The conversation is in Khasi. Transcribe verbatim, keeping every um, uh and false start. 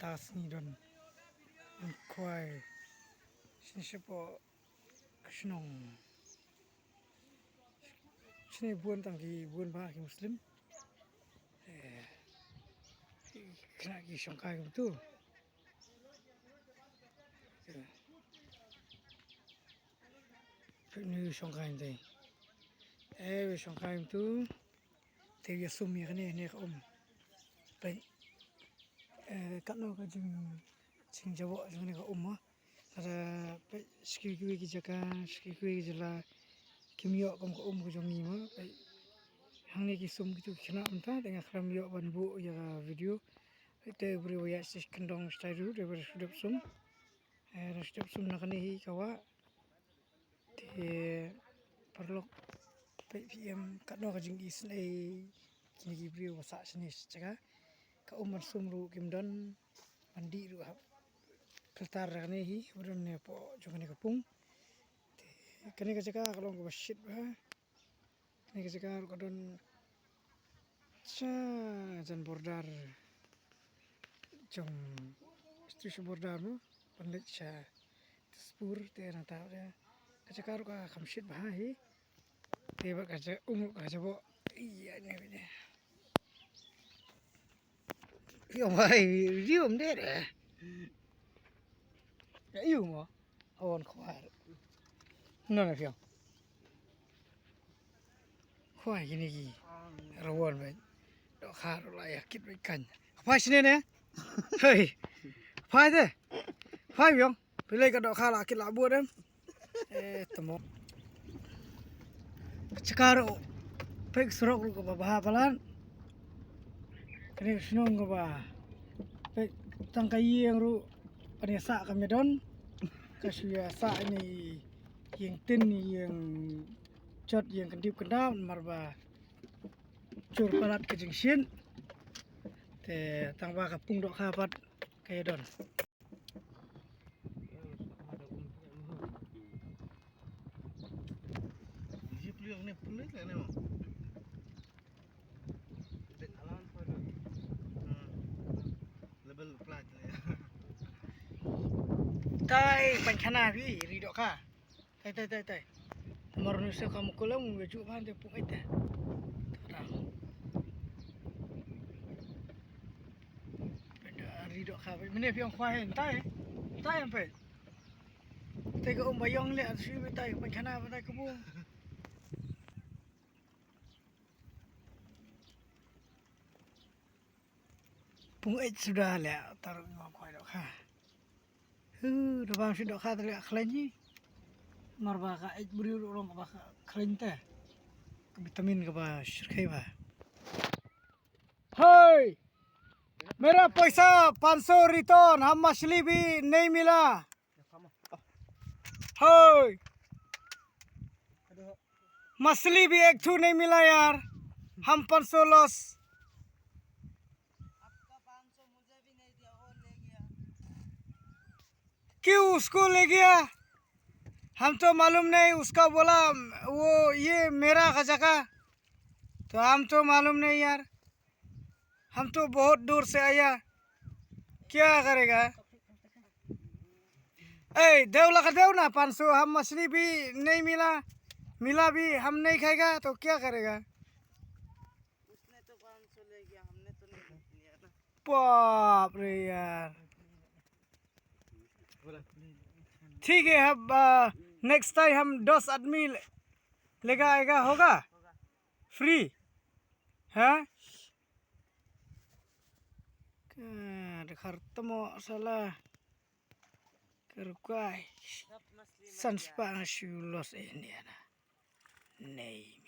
Kata sngi don. Khwai. Sini shapoh ka shnong. Sini bun tang ki bun ba ki Muslim. Eh, kena ki shongkai kumtu. Peit ne u shongkai te. Eh, u shongkai tu. Te u ïa sum ïa kane ne ka um. Peit. Eh, katno ka jing, jingjawok jong kane ka um mo. Lada peit sha kiwei kiwei ki jaka, sha kiwei kiwei ki jylla. Kim ïoh kum ka um ka jong ngi mo. Peit. Hangne ki sum kitu ki khynnah mynta, te nga khlem ïoh ban buh ïa ka video. Peit te u briew u ïaid sha kyndong shatai ruh, te u briew u dep sum. Eh, u dep sum na kane hi ka wah. Te paralok, peit phi em katno ka jingisynei kine ki briew ba sah shane sha jaka. Ka um ban sum ruh kim don, ban dih ruh hap. Phylltar da kane hi, ba don ne hapoh jong kane ka pung. Te kane ka jaka ka long kaba shit bha. Kane ka jaka ruh ka don sha jan border jong, tu sha border mo, ban leit sha Dispur te nangta ka jaka ruh ka kham shit bha hi. Te ba ka ja-, um ruh ka jabok. Ïa ne ne. Ïa bai, ïa um de de. Ïa ïa mo. Awan khwai. No na phi ong. Khwai kine ki. Rawon bai. Dohkha ruh la ïa kit bai kan. Phai shane ne. Hei. Phai te. Phai phi ong. Phi lei ka dohkha la kit la bud em. Eh, tamo. Jaka ruh. Peit surok ruh kaba bha palat. Kane ka shnong kaba. Peit tang ka ïing ruh. Kane sah ka medon. Ka shu ïa sah ine ïing tin ïing jot ïing kyndip kyndap namar ba jur palat ka jingshit. Te tang ba ka pung dohkha pat ka ïa don. Tai pynkhana phi ri dohkha. Tai, tai, tai, tai. Mar nu se kam kulam ngi ju ban te pung ite. Ri dohkha, mynne phi ong khwai hen, tai. Tai em pe. Te ka um ba ïong le, shu tai pynkhana ba tai ka bung. Pung eit suda le, tar ma khwai dohkha. Hu, da bam shi dohkha te le khlaiñ hi. Mar ba ka eit briew ruh long ba ka khlaiñ te. Ka vitamin kaba shyrkhei ba. Hoi! मेरा पैसा पाँच सौ return, हम मछली भी नहीं मिला। Hoi! मछली भी एक ठो नहीं मिला यार, हम पाँच सौ loss। क्यों उसको ले गया? हम तो मालूम नहीं, उसका बोला वो ये मेरा का जगह, तो हम तो मालूम नहीं यार, हम तो बहुत दूर से आया, क्या करेगा? ए, देवला का देव ना पाँच सौ, हम मछली भी नहीं मिला, मिला भी हम नहीं खाएगा, तो क्या करेगा? उसने तो पाँच सौ ले गया, हमने तो नहीं लिया ना। बाप रे यार। ठीक है, अब, आ, next time हम दस आदमी ले-, लेगा आएगा, होगा? Free? हाँ? Ka, da khartamo sala. Ka rukai. San spah nga shu loss eh ni ana. Nei.